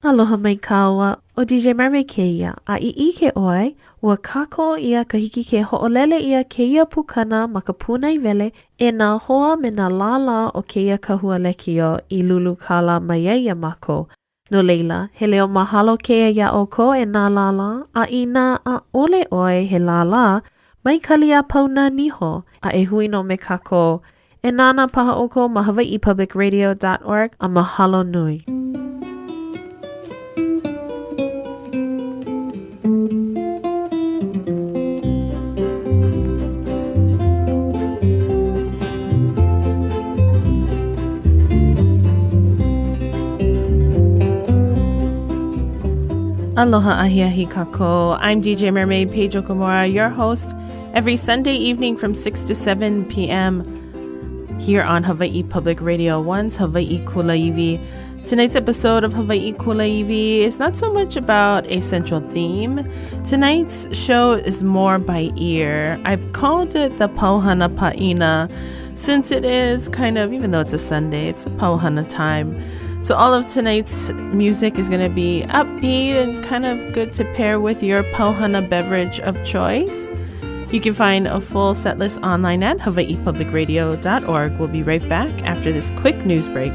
Aloha mai kāua, ʻo DJ Mermaid kēia, a i ʻike ʻoe, ua kākoʻo ʻia ka hiki ke hoʻolele ʻia kēia pukana ma ka pūnaewele e nā hoa me nā lālā o kēia kahua lekiō i lulu kālā mai ai iā mākou. No laila, he leo mahalo kēia iā ʻoukou e nā lālā, a inā ʻaʻole ʻoe he lālā, mai kali a pau nā niho, a e hui nō me kākou. E nānā paha ʻoukou ma hawaiipublicradio.org a mahalo nui. Aloha ahiahi kākou. I'm DJ Mermaid Paige Okamura, your host every Sunday evening from 6 to 7 p.m. here on Hawaii Public Radio 1's Hawaii Kulāiwi. Tonight's episode of Hawaii Kulāiwi is not so much about a central theme. Tonight's show is more by ear. I've called it the Pauhana Pa'ina since it is kind of, even though it's a Sunday, it's a Pauhana time. So all of tonight's music is going to be upbeat and kind of good to pair with your Pauhana beverage of choice. You can find a full set list online at hawaiipublicradio.org. We'll be right back after this quick news break.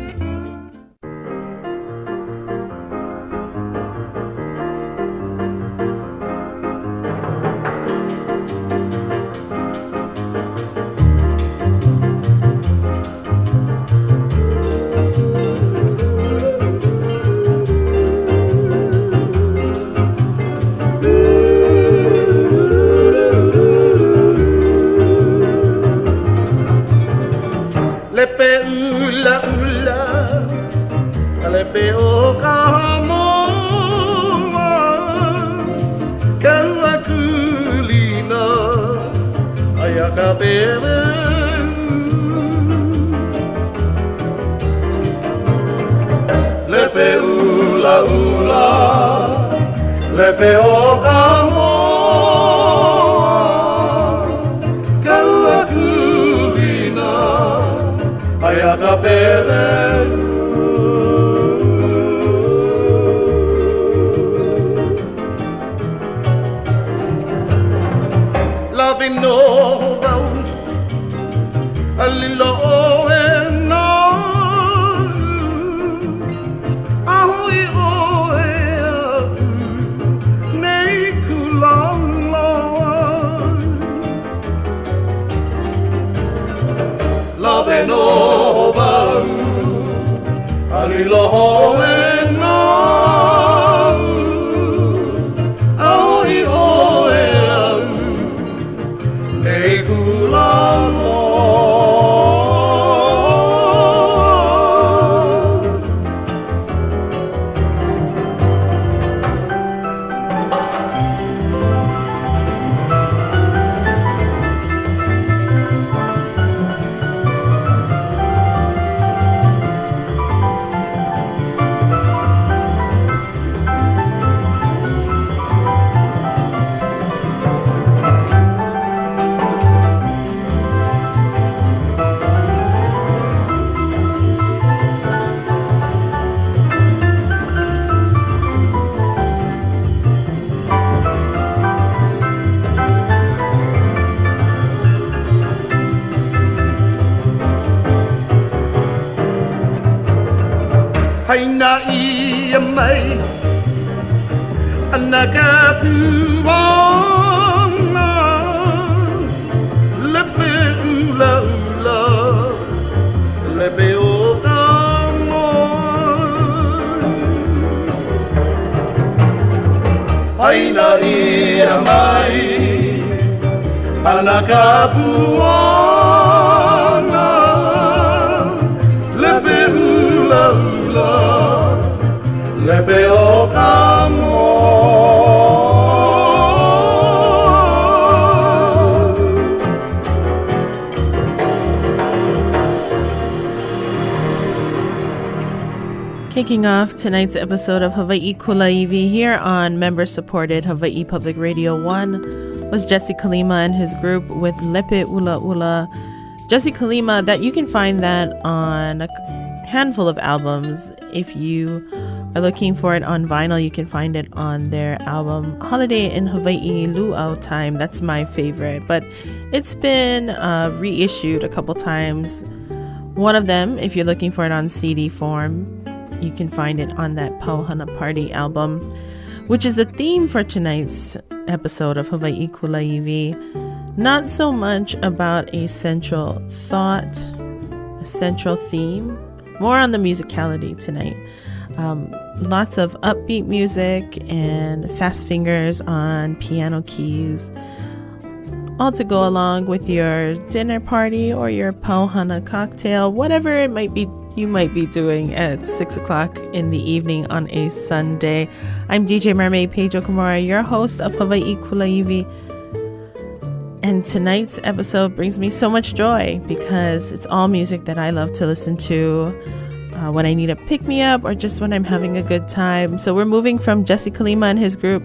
Lepe ula ula, ka lepe o ka moa, ka ua kūlina, aia ka pele. Lepe ula ula, lepe o ka moa, ka ua kūlina, aia ka pele. Lawe nō wau a lilo ʻoe naʻu, a hoʻi ʻoe iaʻu nei kūlana. Lawe nō wau a lilo ʻoe naʻu, a hoʻi ʻoe iaʻu nei kūlana. Haina ʻia mai ana ka puana lepe ulaula lepe o ka moa Haina ʻia mai ana ka puana lepe ulaula lepe o ka moa. Kicking off tonight's episode of Hawaii Kulāiwi here on member-supported Hawaii Public Radio 1 was Jesse Kalima and his group with Lepe Ula Ula. Jesse Kalima, that you can find that on a handful of albums if you are looking for it on vinyl, you can find it on their album Holiday in Hawaii Luau Time. That's my favorite, but it's been uh, reissued a couple times. One of them, if you're looking for it on CD form, you can find it on that Pauhana Party album, which is the theme for tonight's episode of Hawaii Kulaiwi. Not so much about a central thought, a central theme, more on the musicality tonight. Um, lots of upbeat music and fast fingers on piano keys, all to go along with your dinner party or your pauhana cocktail, whatever it might be you might be doing at 6 o'clock in the evening on a Sunday. I'm DJ Mermaid Paige Okamura, your host of Hawaii Kulaiwi. And tonight's episode brings me so much joy because it's all music that I love to listen to uh, when I need a pick me up or just when I'm having a good time. So we're moving from Jesse Kalima and his group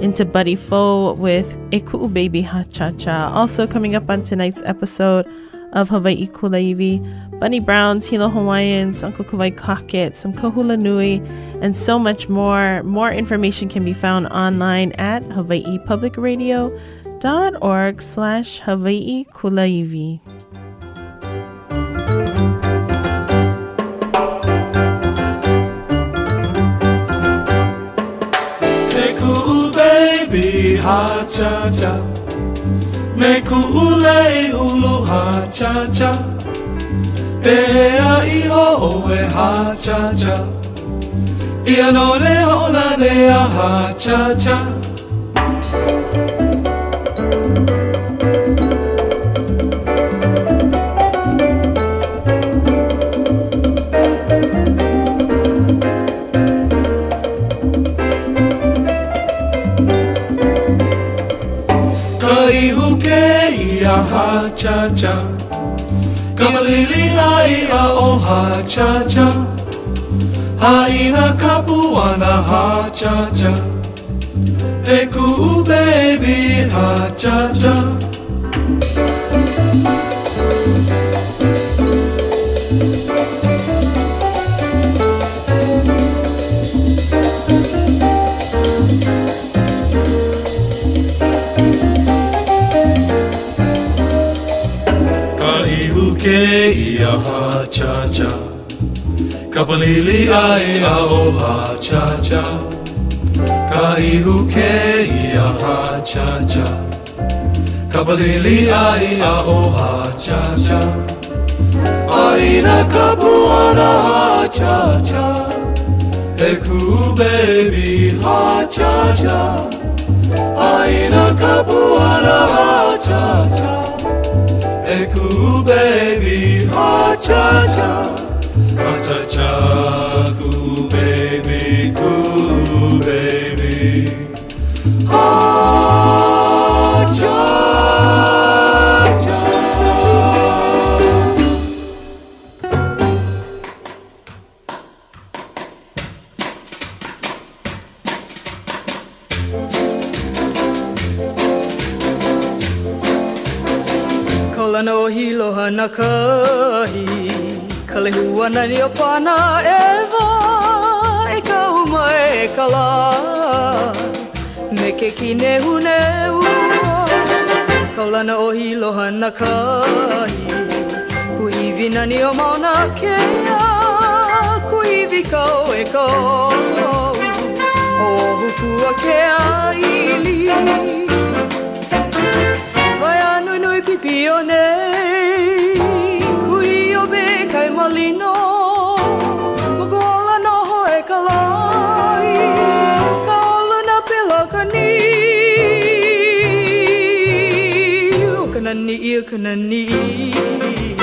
into Buddy Fo with Eku'u Baby Ha Cha Cha. Also coming up on tonight's episode of Hawaii Kulaiwi, Bunny Browns, Hilo Hawaiians, Uncle Kawai Cockett, some Kahula Nui, and so much more. More information can be found online at hawaiipublicradio.org slash Hawaii Kulaiwi. Baby, ha cha cha. Me ku'u lei ulu ha cha cha. Pehea iho oe ha cha cha. Ia no re ho'onanea ha cha cha. Ka ihu ke ia ha cha cha. Ka malili ai a o ha cha cha. Haina ka puana ha cha cha. E ku'u baby ha cha cha. Ka ihu ke ia ha cha cha. Ka palili ai a o ha cha cha. Ka ihu ke ia ha cha cha. Ka palili ai a o ha cha cha. Aina ka puana ha cha cha. E ku'u baby ha cha cha. Aina ka puana ha cha cha. E ku'u baby ha cha cha. Ha cha cha ku'u baby ku'u baby ha cha cha. Kaulana o Hilo hana kahi, ka lehua nani o Panaʻewa, e kau mai ka lā, me ke kīnehunehu. Kaulana o Hilo hana kahi, kuahiwi nani o Mauna Kea, kuahiwi kau e kau, o Ohu ke ʻaili. Wai anu nui pipio nei, kui o be kai malino, Mokola no hoe ka lai, ka ola na pela ka ni. O ka nani ia ka nani ia,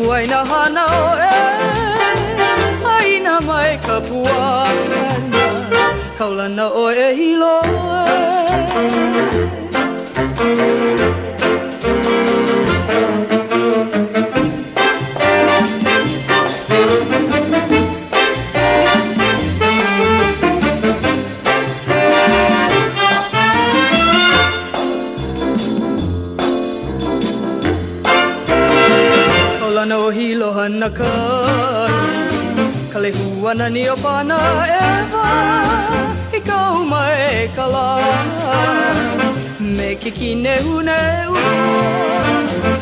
uai na hana o e, aina mai ka puana, kaulana o e hilo e. Kaulana o Hilo hana kahi, ka lehua nani o Panaʻewa i kau mai ka lā. Me ke kīneuneu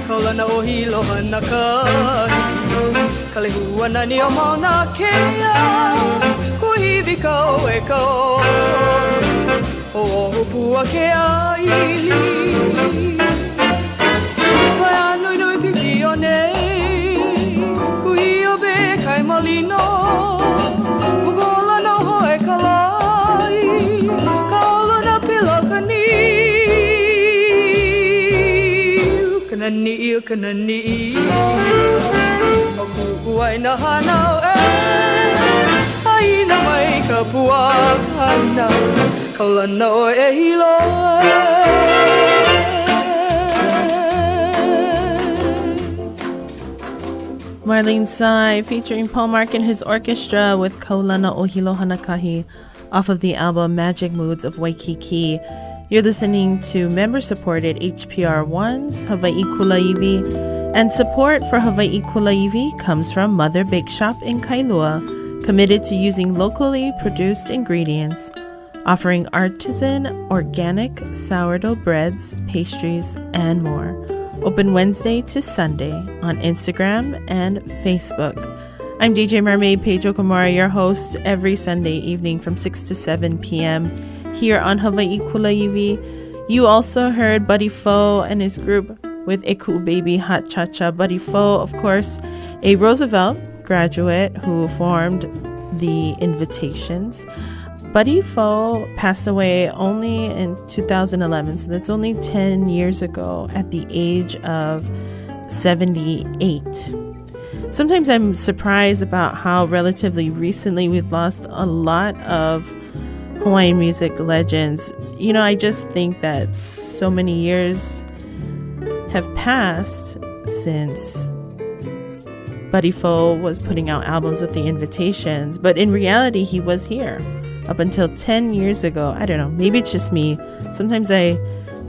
kaulana o Hilo Hanakahi. Ka lehua nani o Mauna Kea kuahiwi kau e ka ʻōhi. ʻO ʻOhopua ke ʻāʻili. Pae ānuenue pipiʻo nei, Kuhio Bay kai malino, Pukola noho e ka laʻi, Kaulana pila ka niu, Ka nani ia, ka nani ia, O kuʻu ʻāina hānau ē, ʻĀina mai ka puana, Kaulana ʻoe e Hilo ē. Marlene Sai featuring Paul Mark and his orchestra with Kaulana o Hilo Hanakahi off of the album Magic Moods of Waikiki. You're listening to member-supported HPR One's Hawaii Kulāiwi, and support for Hawaii Kulāiwi comes from Mother Bake Shop in Kailua, committed to using locally produced ingredients, offering artisan organic sourdough breads, pastries, and more. Open Wednesday to Sunday on Instagram and Facebook. I'm DJ Mermaid Paige Okamura, your host every Sunday evening from 6 to 7 p.m. here on Hawaii Kulāiwi. You also heard Buddy Fo and his group with Eku Baby Hot Cha Cha. Buddy Fo, of course, a Roosevelt graduate who formed the Invitations. Buddy Fo passed away only in 2011, so that's only 10 years ago at the age of 78. Sometimes I'm surprised about how relatively recently we've lost a lot of Hawaiian music legends. You know, I just think that so many years have passed since Buddy Fo was putting out albums with the Invitations, but in reality, he was here up until 10 years ago. I don't know, maybe it's just me. Sometimes I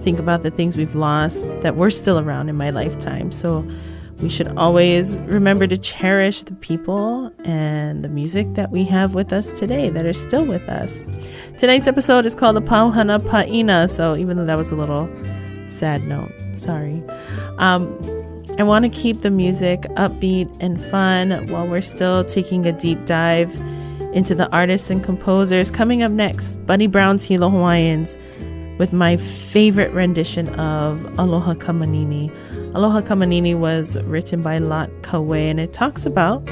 think about the things we've lost that were still around in my lifetime. So we should always remember to cherish the people and the music that we have with us today that are still with us. Tonight's episode is called the Pauhana Pa'ina. So even though that was a little sad note, sorry. I want to keep the music upbeat and fun while we're still taking a deep dive into the artists and composers. Coming up next, Buddy Brown's Hilo Hawaiians with my favorite rendition of Aloha Kamanini. Aloha Kamanini was written by Lot Kawe, and it talks about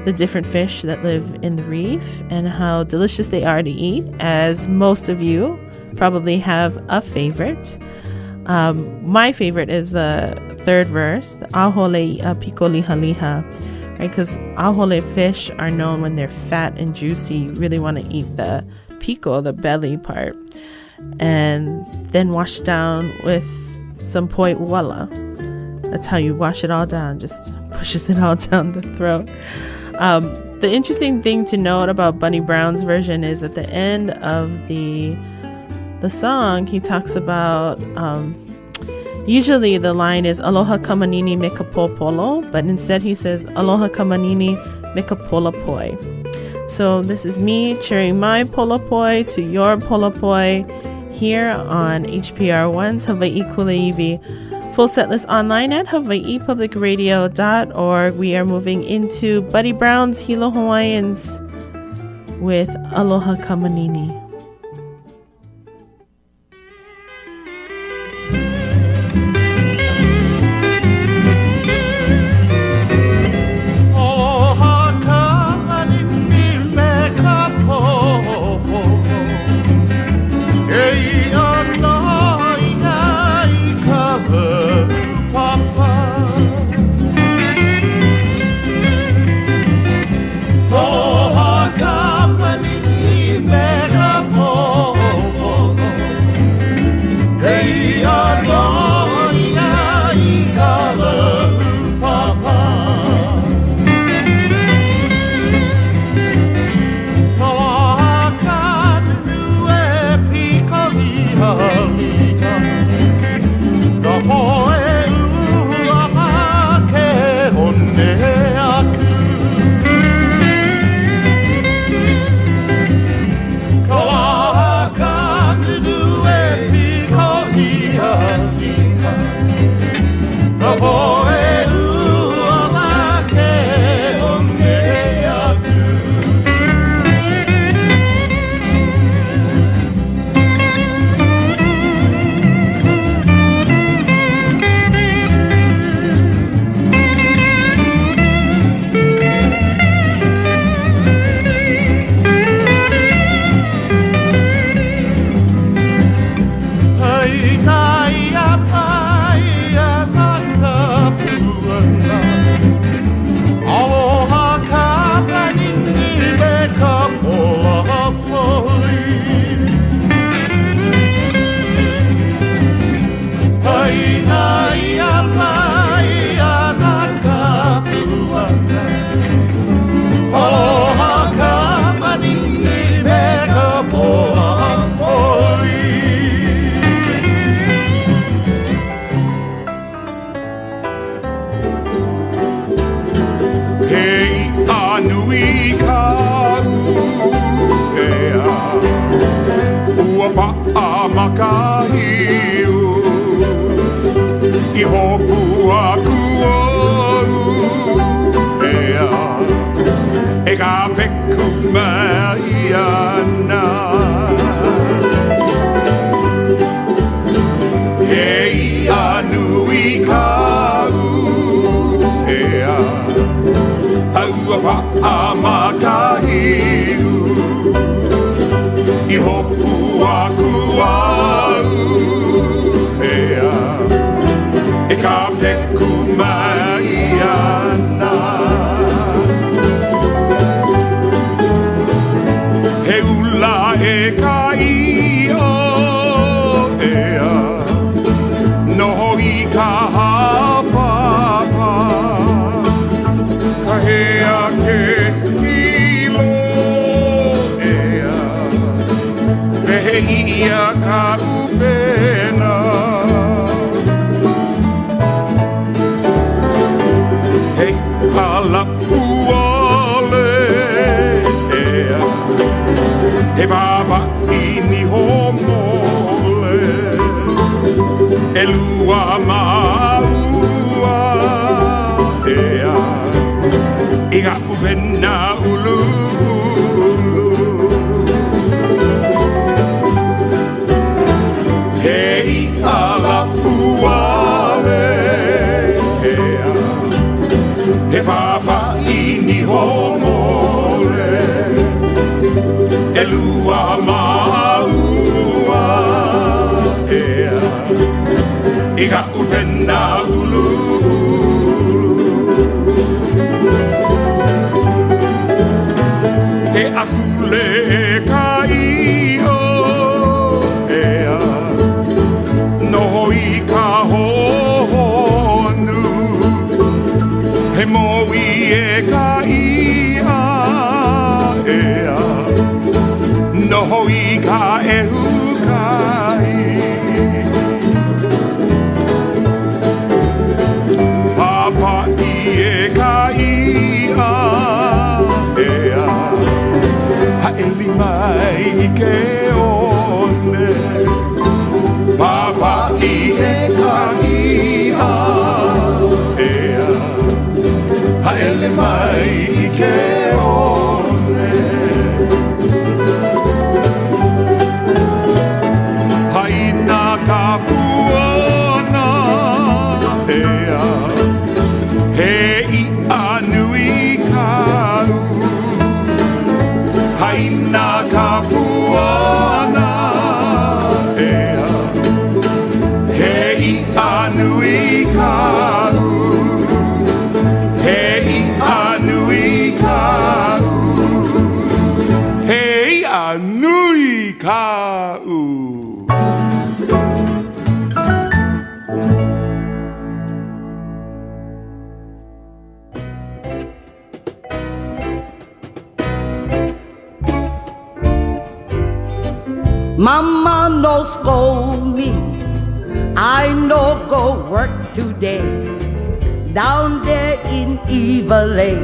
the different fish that live in the reef and how delicious they are to eat, as most of you probably have a favorite. My favorite is the third verse, the Ahole ia piko liha liha, right? Because ahole fish are known when they're fat and juicy. You really want to eat the piko, the belly part, and then wash down with some poi uala. That's how you wash it all down, just pushes it all down the throat. The interesting thing to note about Bunny Brown's version is at the end of the song, he talks about, usually the line is Aloha Kamanini me ka pōpolo, but instead he says Aloha Kamanini me ka polapoi. So this is me cheering my polapoi to your polapoi here on HPR One's Hawaii Kulāiwi. Full set list online at hawaiipublicradio.org. We are moving into Buddy Brown's Hilo Hawaiians with Aloha Kamanini. Aloha kamanini me ka pōpolo. E ia nā ia i ka papa. Aloha kamanini me ka pōpolo. E ia nā ia i ka papa. Aloha ka hiu I hopu aku au ea E ka peku mai ana He iʻa nui kaʻu ea A ua paʻa ma ka hiu I hopu aku au ea E ka peku mai ana He ula e ka ʻio ea Noho i ka hāpapa Kahea ke kilo ea Wehe ʻia ka ʻupena He iʻa lapuwale ea He pāpaʻi niho mole ʻElua māua ea I ka ʻupena ʻuluʻulu He iʻa lapuwale ea He pāpaʻi niho mole ʻElua māua ea I ka ʻupena ʻuluʻulu He akule ka ʻio ea Noho i ka hohonu He mōʻī e ka iʻa ea Noho i ka ʻehukai Pāpaʻi e ka iʻa ea Haʻeli mai i ke one Pāpaʻi e ka iʻa ea Haele mai i ke one Haina ka puana ea He iʻa nui kaʻu Haina ka puana ea He iʻa nui kaʻu He iʻa nui kaʻu He iʻa nui kaʻu. Mama no scold me. I no go work today. Down there in Iwilei,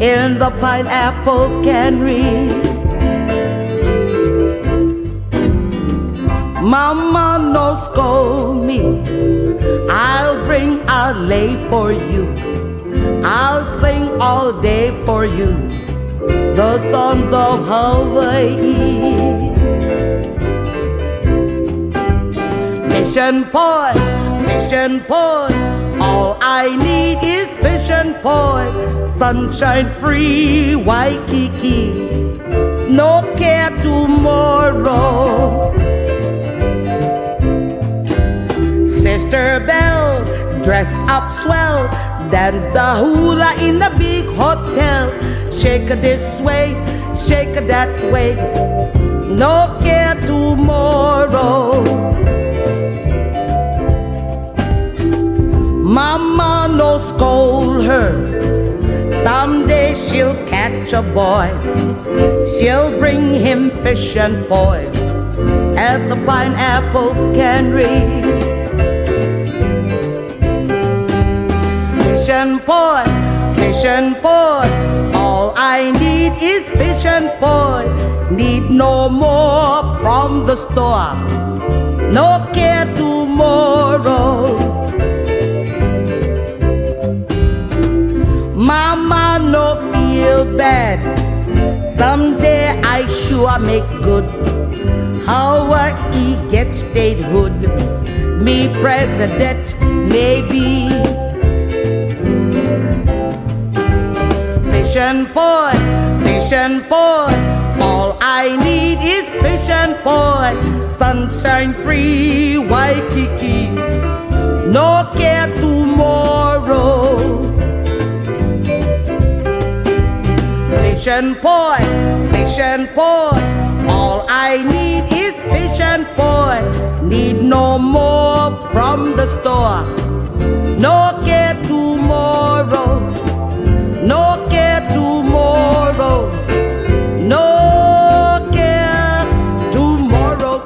in the pineapple cannery. Mama no scold me. I'll bring a lei for you. I'll sing all day for you. The songs of Hawaii. Fish and poi, fish and poi. All I need is fish and poi. Sunshine free Waikiki. No care tomorrow. Sister Belle, dress up swell. Dance the hula in the big hotel. Shake it this way, shake it that way. No care tomorrow. Mama no scold her. Someday she'll catch a boy. She'll bring him fish and poi at the pineapple cannery. Fish and poi, fish and poi. All I need is fish and poi. Need no more from the store. No care tomorrow. Mama no feel bad. Someday I sure make good. Hawaii get statehood. Me president maybe. Fish and poi, fish and poi. All I need is fish and poi. Sunshine free Waikiki. No care tomorrow. Fish and poi, fish and poi. All I need is fish and poi. Need no more from the store. No care tomorrow. No care tomorrow. No care tomorrow.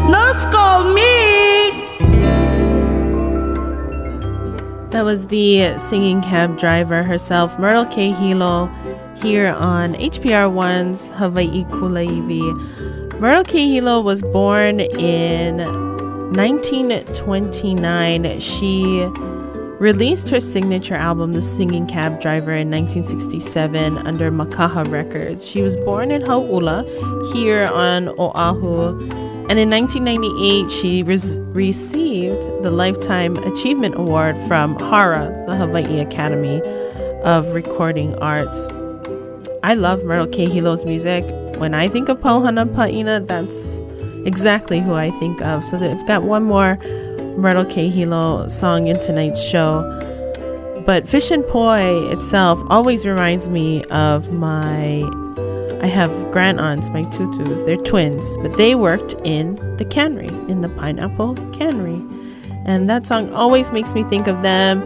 No scold me. That was the singing cab driver herself, Myrtle K. Hilo, here on HPR 1's Hawaii Kulaiwi. Myrtle K. Hilo was born in 1929. She released her signature album, The Singing Cab Driver, in 1967 under Makaha Records. She was born in Hau'ula, here on Oahu, and in 1998, she received the Lifetime Achievement Award from HARA, the Hawaii Academy of Recording Arts. I love Myrtle K. Hilo's music. When I think of Pauhana Pa'ina, that's exactly who I think of. So I've got one more Myrtle K. Hilo song in tonight's show. But Fish and Poi itself always reminds me of I have grand aunts, my tutus. They're twins, but they worked in the cannery, in the pineapple cannery. And that song always makes me think of them.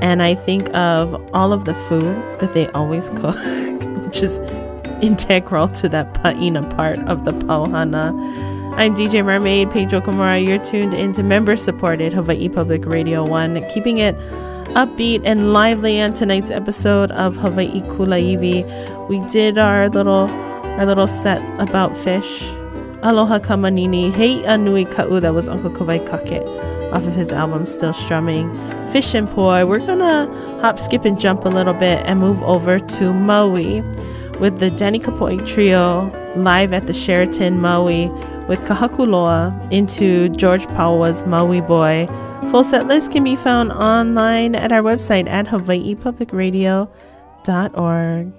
And I think of all of the food that they always cook, which is integral to that pa'ina part of the pauhana. I'm DJ Mermaid, Paige Okamura. You're tuned into member-supported Hawaii Public Radio 1, keeping it upbeat and lively on tonight's episode of Hawaii Kulaiwi. We did our little set about fish. Aloha Kamanini, Hei Anui Ka'u, that was Uncle Kawai Kake off of his album Still Strumming. Fish and Poi. We're gonna hop, skip, and jump a little bit and move over to Maui with the Danny Kapoi Trio live at the Sheraton Maui with Kahakuloa into George Paua's Maui Boy. Full set list can be found online at our website at hawaiipublicradio.org.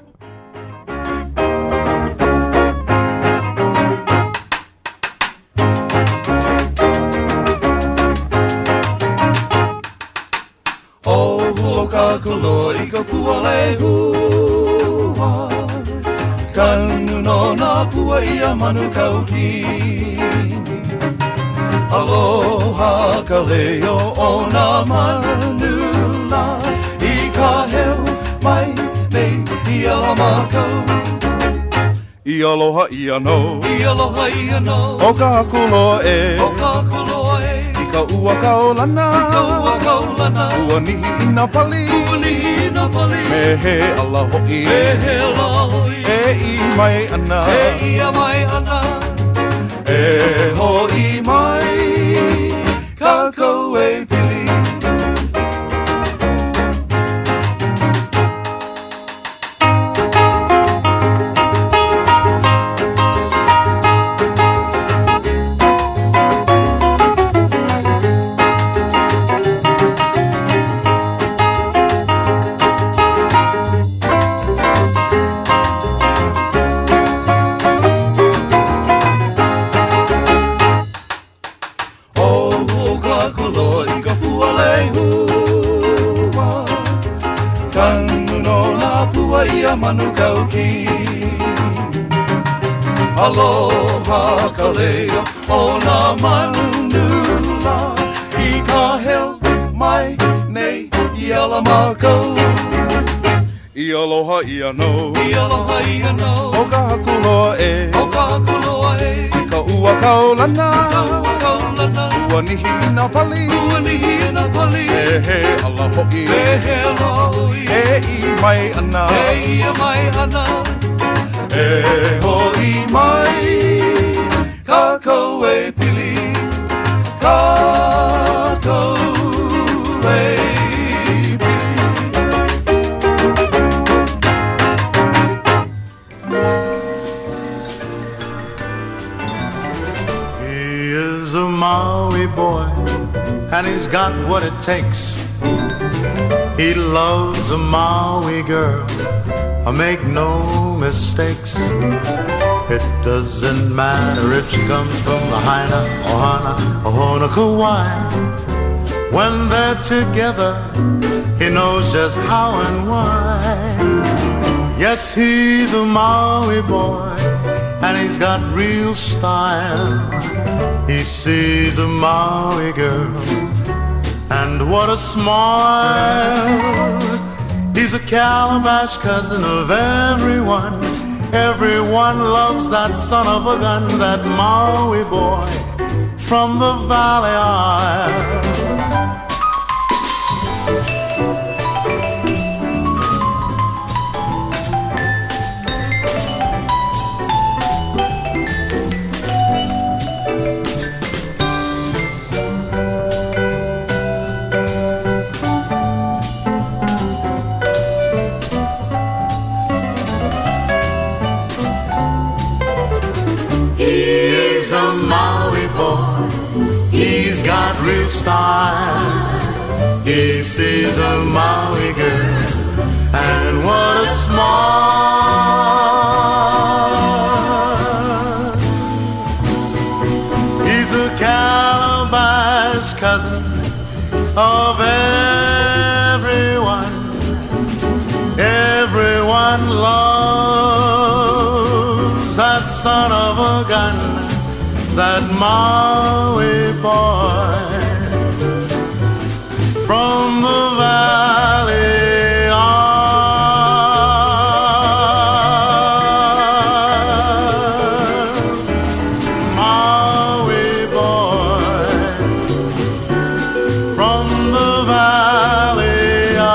Oh, huokakuloa i ka pua lehua, kanu no nā pua ia manu kaukini. Aloha ka leo o nā manu la, i ka heo mai nei i ala mākau. I aloha ia no, I aloha ia no, o ka hakuloa e, o ka hakuloa e, i ka ua kaulana, i ka ua kaulana, ua nihi i nā pali, ua nihi i nā pali, me he ala ho'i, me he ala ho'i, e i mai ana, e ia mai ana, e ho'i mai, kākou e pili. Manu kaukini. Aloha ka leo o nā manu la, i ka heo mai nei i ala mākou. I aloha ia no, I aloha ia no, o ka hakuloa e, o ka hakuloa e, i ka ua kaulana, i ka ua kaulana, ua nihi i nā pali, ua nihi i nā pali, me he ala hoʻi Me he ala hoʻi E i mai ana E ia mai ana E hoʻi mai Kākou e pili Kākou e pili He is a Maui boy, and he's got what it takes. He loves a Maui girl, make no mistakes. It doesn't matter if she comes from Lahaina, Ohana, or Honokowai. When they're together, he knows just how and why. Yes, he's a Maui boy, and he's got real style. He sees a Maui girl, and what a smile. He's a calabash cousin of everyone. Everyone loves that son of a gun, that Maui boy from the Valley Isles. He is a Maui boy. He's got real style. He sees a Maui girl, and what a smile. He's a calabash cousin of everyone. Everyone loves that son of a gun, that Maui boy from the valley. Isles. Maui boy from the valley. Isles.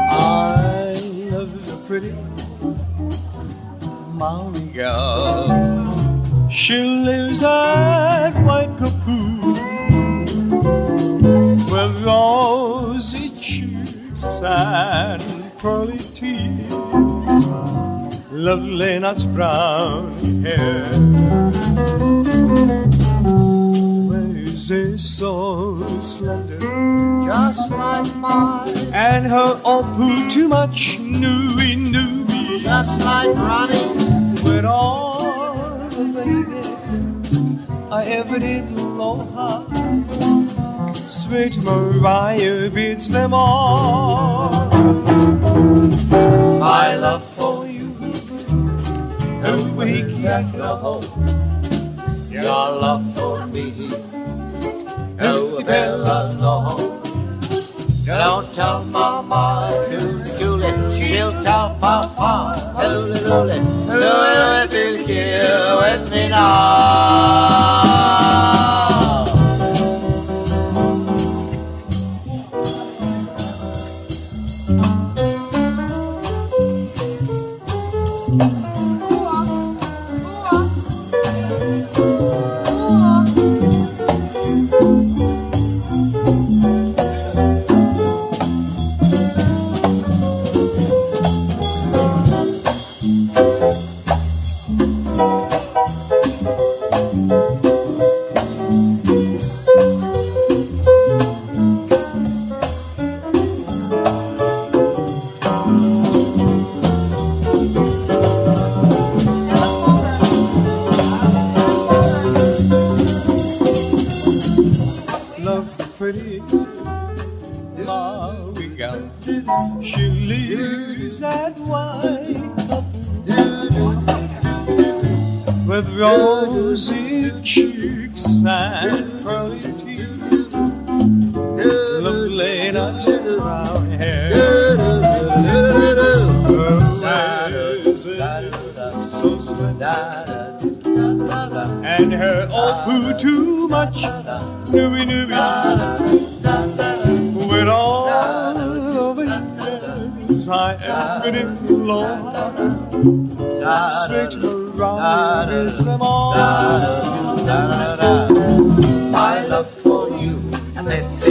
I love the pretty Maui girl. She lives at Waikapu with rosy cheeks and pearly teeth, lovely nuts brown hair. Ways is so slender, Just like mine, and her opu too much nui nui. just like Ronnie's. With all the ladies I ever did aloha, sweet Mariah beats them all. My love for you, oh, your love for me, oh, Bella, no. Don't tell mama, coolie coolie, she'll tell papa, hoolie hoolie, hoolie hoolie, with me now. Thank and pearly teeth, lovely nut brown hair. Her waist is so slender, and her opu too much. Nui nui, with all the years I have been in love, switch around is them all. My love for you, with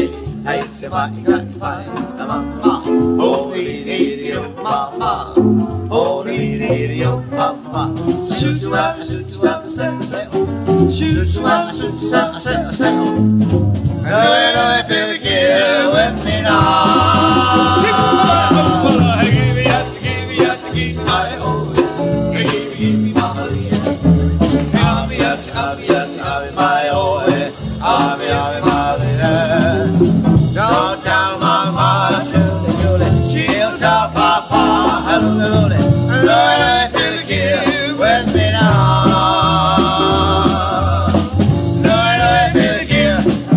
me now. Don't tell mama, she'll tell papa. With me now.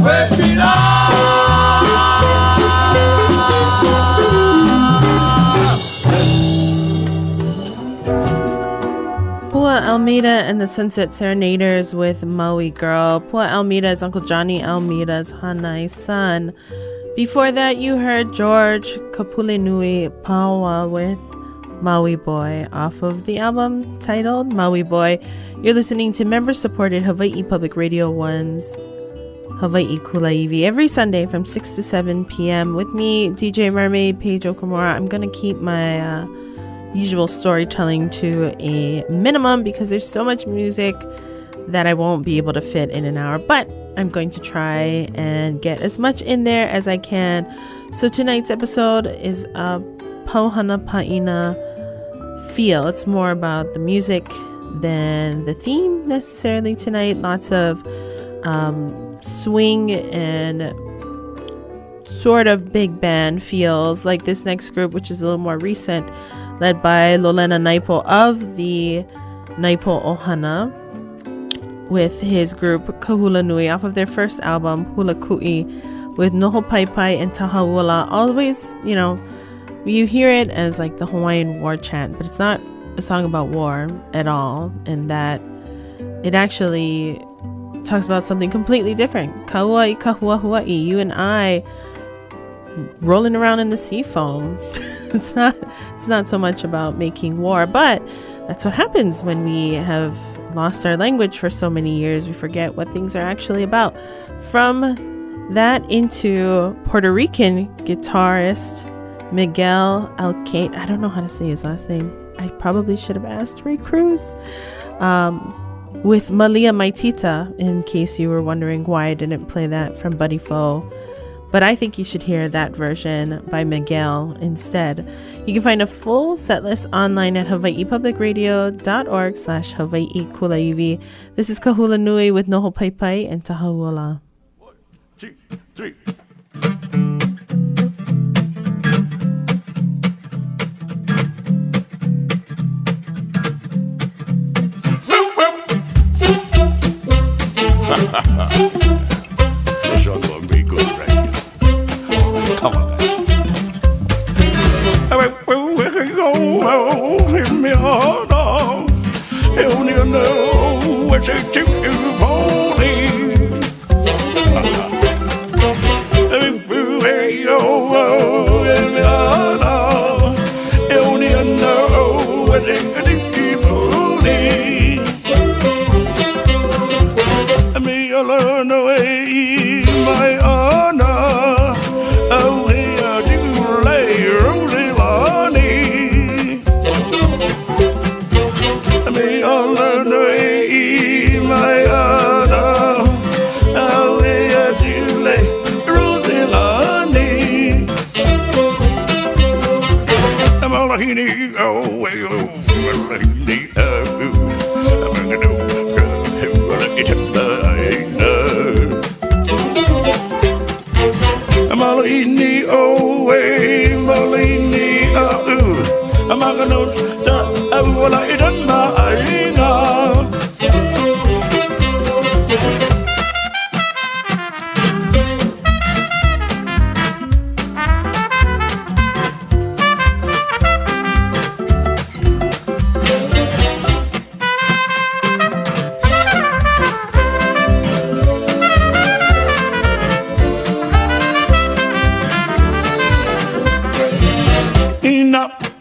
With me now. Pua Almeida and the Sunset Serenaders with Maui Girl. Pua Almeida is Uncle Johnny Almeida's Hanai son. Before that, you heard George Kapulenui Paoa with Maui Boy off of the album titled Maui Boy. You're listening to member-supported Hawaii Public Radio 1's Hawaii Kulaiwi every Sunday from 6 to 7 p.m. with me, DJ Mermaid Paige Okamura. I'm going to keep my usual storytelling to a minimum because there's so much music that I won't be able to fit in an hour, but I'm going to try and get as much in there as I can. So tonight's episode is a Pauhana Pa'ina feel. It's more about the music than the theme necessarily tonight. Lots of swing and sort of big band feels, like this next group, which is a little more recent, led by Lolena Naipo of the Naipo Ohana with his group Kahula Nui off of their first album, Hula Ku'i, with Noho Pai Pai and Tahauola. Always, you know, you hear it as like the Hawaiian war chant, but it's not a song about war at all, and that it actually talks about something completely different. Kaua i kahua hua'i, you and I rolling around in the sea foam. It's not so much about making war, but that's what happens when we have lost our language for so many years. We forget what things are actually about. From that into Puerto Rican guitarist Miguel Alcate. I don't know how to say his last name. I probably should have asked Ray Cruz. With Malia Maitita, in case you were wondering why I didn't play that from Buddy Fo. But I think you should hear that version by Miguel instead. You can find a full set list online at hawaiipublicradio.org/Hawaii Kulaiwi. This is Kahula Nui with Noho Pai Pai and Tahauola. 1, 2, 3. This sure gonna be good right here. Come on, guys.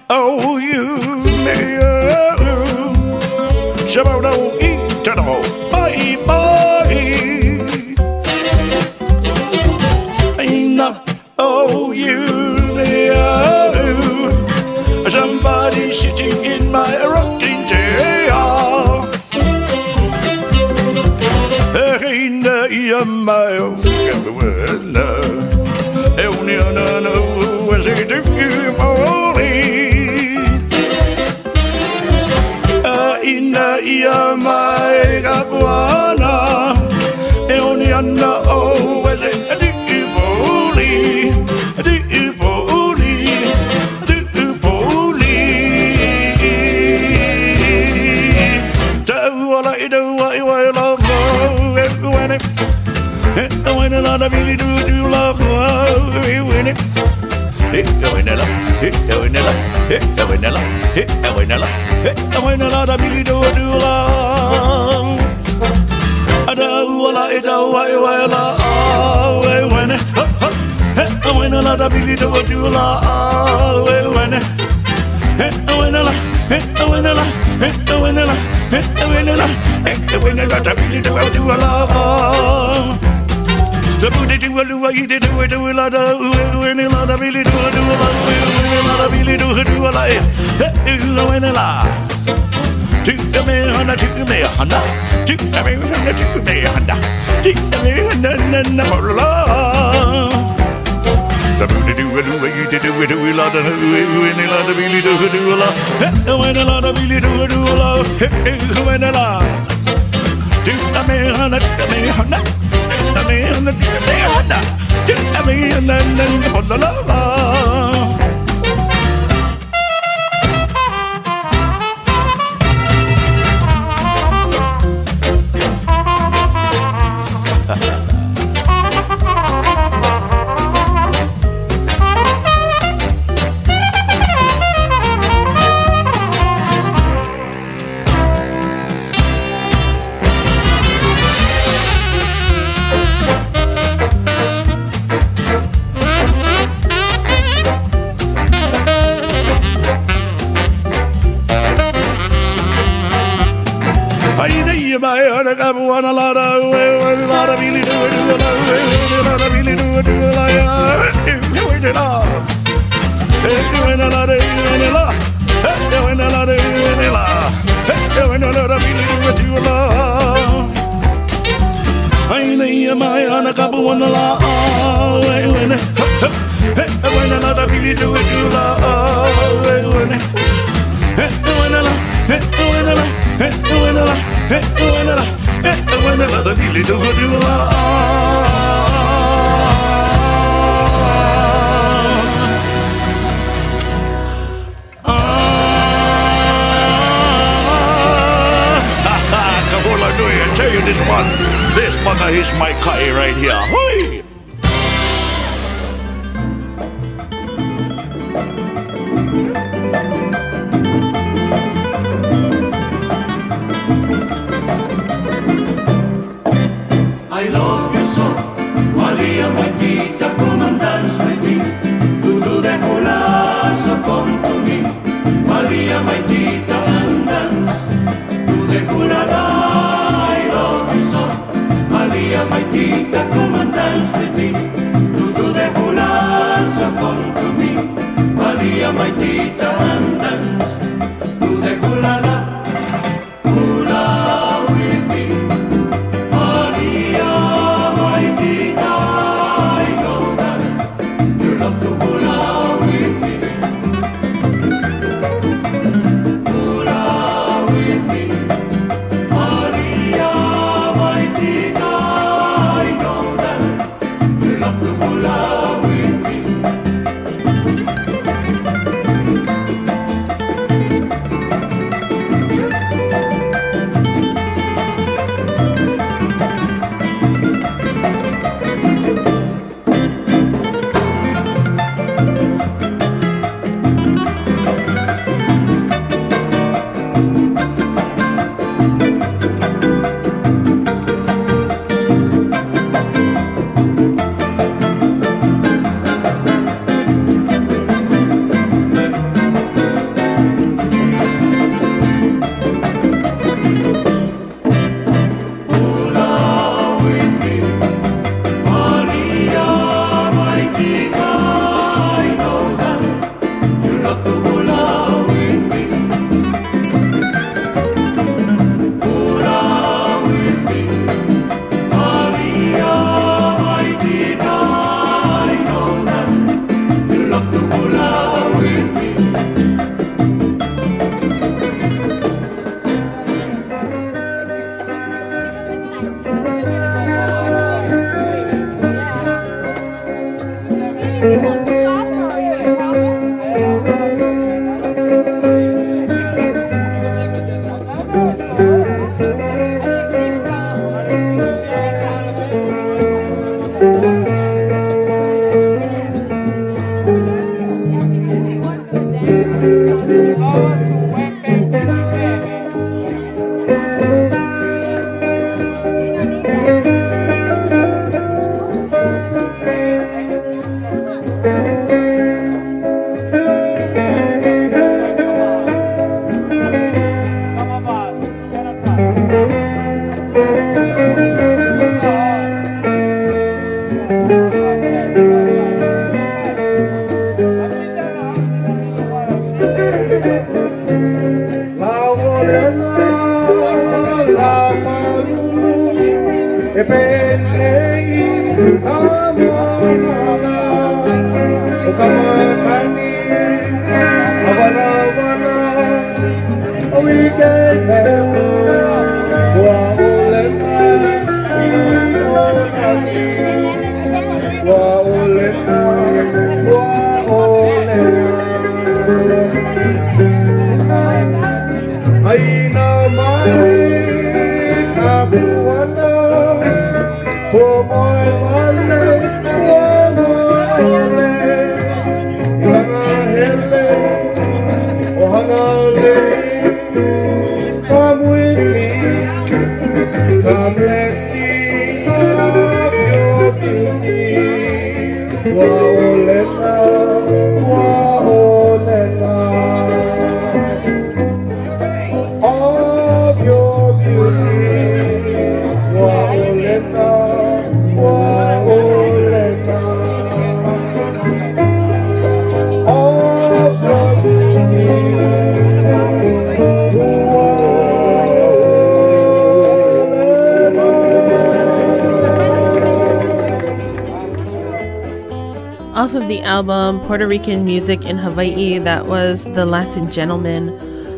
O U N Shabono E to the O Bye bye Aina O U N Somebody sitting in my rocking chair. Aina ia mai o ka E o ni ana na u e se te ki maori. A ina ia mai ka puana. E o ni ana o e se te ki poli. Te ki poli. Te ki poli. Ta uala i do wa i wa la mo e uene. E uene la da bili du du la wa e uene. E uene la, e uene la, e uene la, e uene la, e uene la da bili du du la. A da uala i do wa i wa la e uene. E uene la da bili du du la e uene. E uene la, e uene la, e uene la, e uene la, e uene la da bili du du la. The booty do a do a do a do a la da u u la da bili do a do a la u la da bili do a do a la e u u la tu me hana tu me hana tu me hana tu me hana tu me hana na na la. The booty do a do a do a do a la da u u la da bili do a do a la e u la da bili do a do a la e u la tu me hana tu me hana me hana me hana me hana na la la. This one, this bugger is my kai right here. Hoi! I love you so, Maria, my tita, come and dance with me. To do the hula, so come to me. Maria, my tita, and dance. To the hula la. Maria, my tita, come and dance with me. To do the hula, so come to me. Maria, my tita, and dance. To the hula la, hula with me. Maria, my tita, I know that you love to hula with me. Hula with me. Maria, my tita, love to hula with me. Off of the album Puerto Rican Music in Hawaii, that was The Latin Gentleman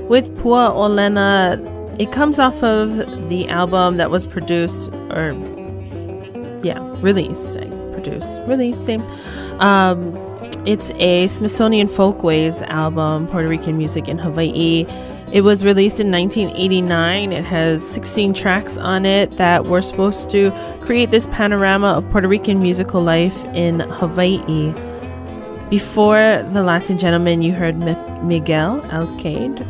with Pua Olena. It comes off of the album that was produced, or yeah, released. I produced, released, same. It's a Smithsonian Folkways album, Puerto Rican Music in Hawaii. It was released in 1989. It has 16 tracks on it that were supposed to create this panorama of Puerto Rican musical life in Hawaii. Before The Latin Gentleman, you heard Miguel Alcade. I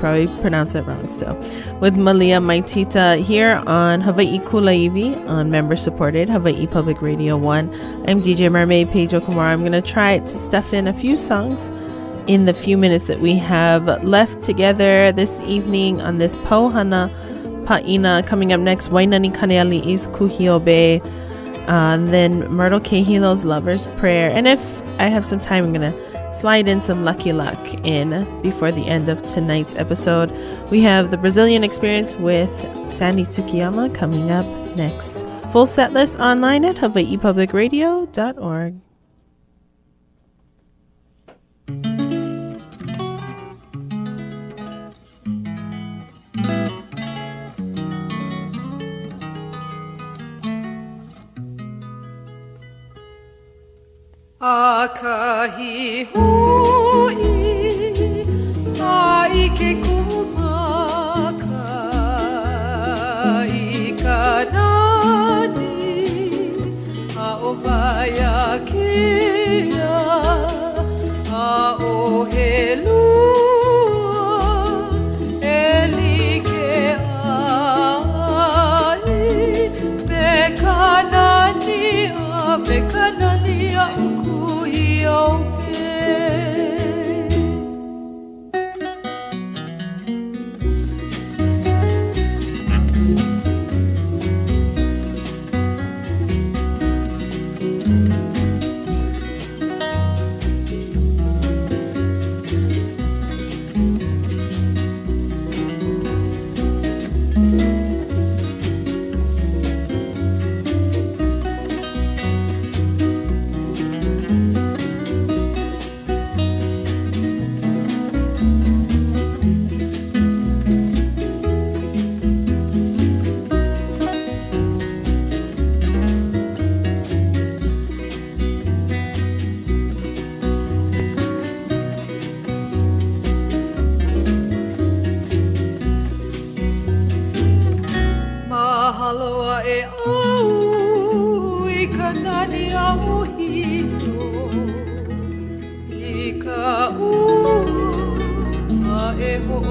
probably pronounce it wrong still. With Malia Maitita here on Hawaii Kulaiwi on member-supported Hawaii Public Radio 1. I'm DJ Mermaid Paige Okamura. I'm going to try to stuff in a few songs in the few minutes that we have left together this evening on this Pauhana Pa'ina. Coming up next, Wainani Kaneali'i's Kuhio Bay, and then Myrtle K. Hilo's Lover's Prayer. And if I have some time, I'm going to slide in some Lucky Luck in before the end of tonight's episode. We have the Brazilian Experience with Sandy Tsukiyama coming up next. Full set list online at hawaiipublicradio.org. Akahi hoi a i ke kumaka i ka nani a o waia kea a o he lua e like ai me ka nani a me ka nani a uku.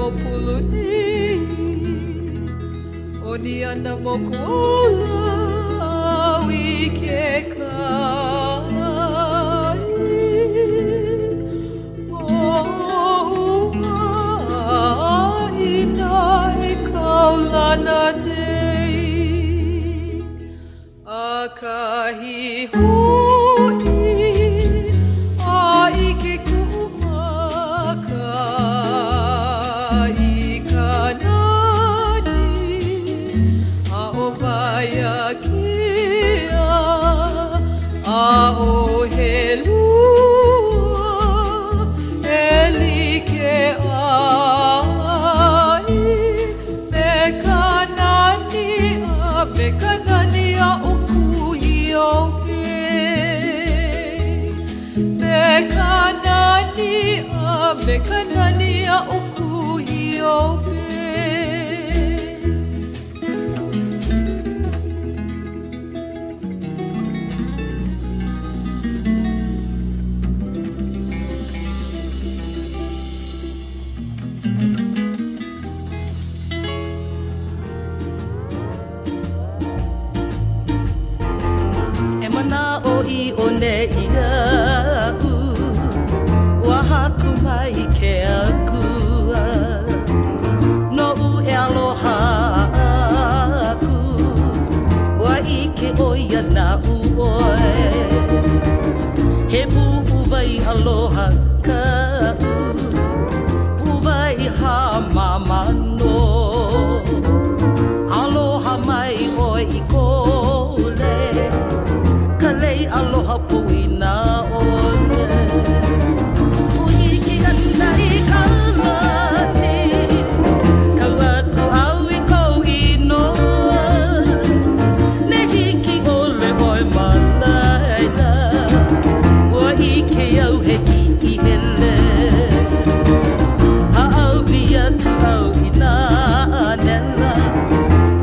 o Pulu nei ʻOni ana moku ola au i ke kai O ua ʻāina e kaulana nei ʻAkahi hoʻi a ʻike kuʻu maka i ka nani aʻo Waiākea, ʻaʻohe lua e like ai me ka nani a me ka nani aʻo Kūhiō Bay. Me ka nani a me ka nani aʻo Kūhiō Bay. E manaʻoʻiʻo nei iaʻu, ua haku mai ke Akua noʻu e aloha aku, ua ʻike ʻo ia naʻu ʻoe. He puʻuwai aloha kaʻu, puʻuwai hāmama nō. Aloha mai ʻoe i kou lei, ka lei aloha poina ʻole. Hiki ana i ka lani, kau aku au i kou inoa. Ne hiki ʻole ʻoe ma laila, ua ʻike au he kiʻi hele. Hāʻawi aku au i nā ʻānela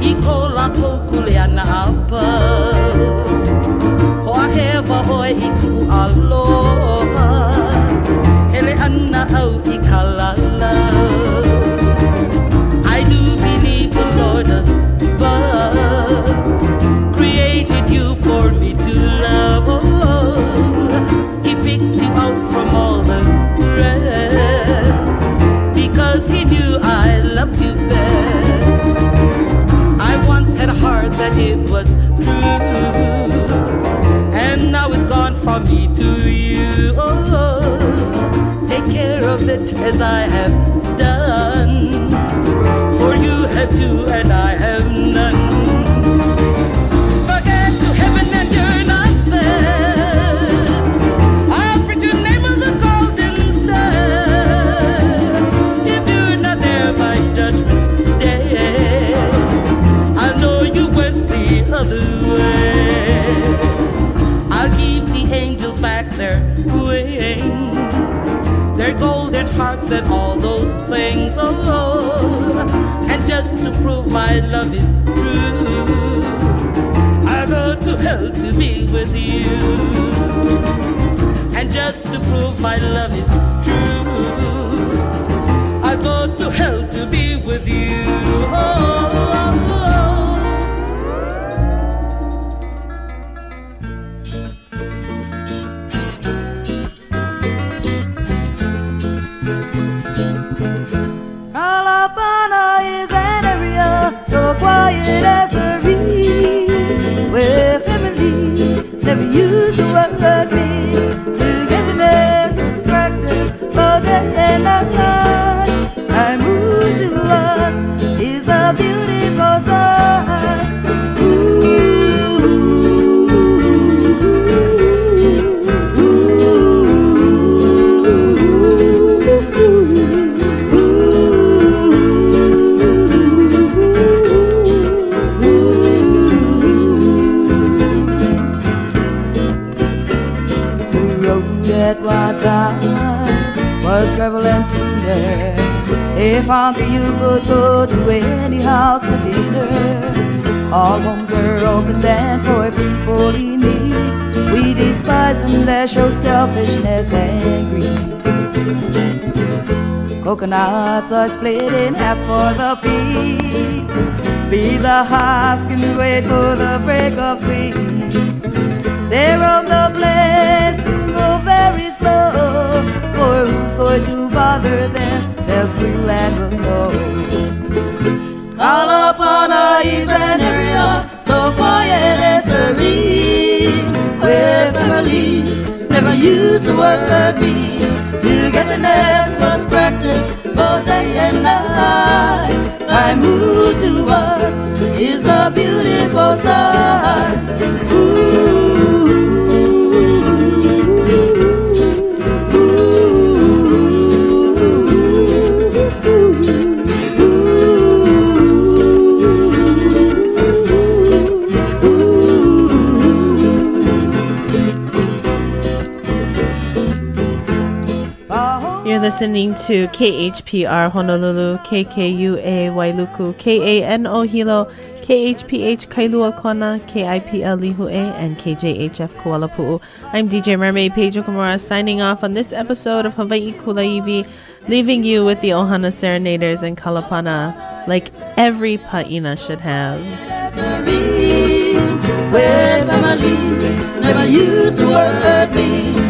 i ko lākou kuleana a pau. Hoʻāhewa ʻoe i kuʻu aloha, hele ana au i Kalalau. I do believe the Lord above created you for me to love. Oh, he picked you out from all the rest because he knew I loved you best. I once had a heart that it was true, and now it's gone from me to you. Oh, take care of it as I have done, for you have two and I have none. Forget to heaven and you're not there. I'll print your name on the golden stair. If you're not there by judgment day, I know you went the other way. I'll give the angels back their wings, their golden harps and all those things. Oh, and just to prove my love is true, I go to hell to be with you. And just to prove my love is true, I go to hell to be with you. Oh, oh, oh. Kalapana is an area so quiet as serene, where family never use the word me. Togetherness is practiced both day and night. I move to us is a beautiful sight. Ooh, The road at one time was gravel and cinder. If hungry, you could go to any house for dinner. All homes are open then for people in need. We despise them that show selfishness and greed. Coconuts are split in half for the bee. Be the husk and wait for the break of wheat. They roam the place and go very slow. For who's going to bother them? They'll squeal and will know. Kalapana is an area so quiet and serene, where families never use the word me. Togetherness was practiced both day and night. I move to us is a beautiful sight. You're listening to KHPR Honolulu, KKUA Wailuku, KANO Hilo, KHPH Kailua Kona, KIPL Lihue, and KJHF Kualapu'u. I'm DJ Mermaid Paige Okamura signing off on this episode of Hawaii Kulaiwi, leaving you with the Ohana Serenaders and Kalapana, like every pa'ina should have. Where families never use the word me.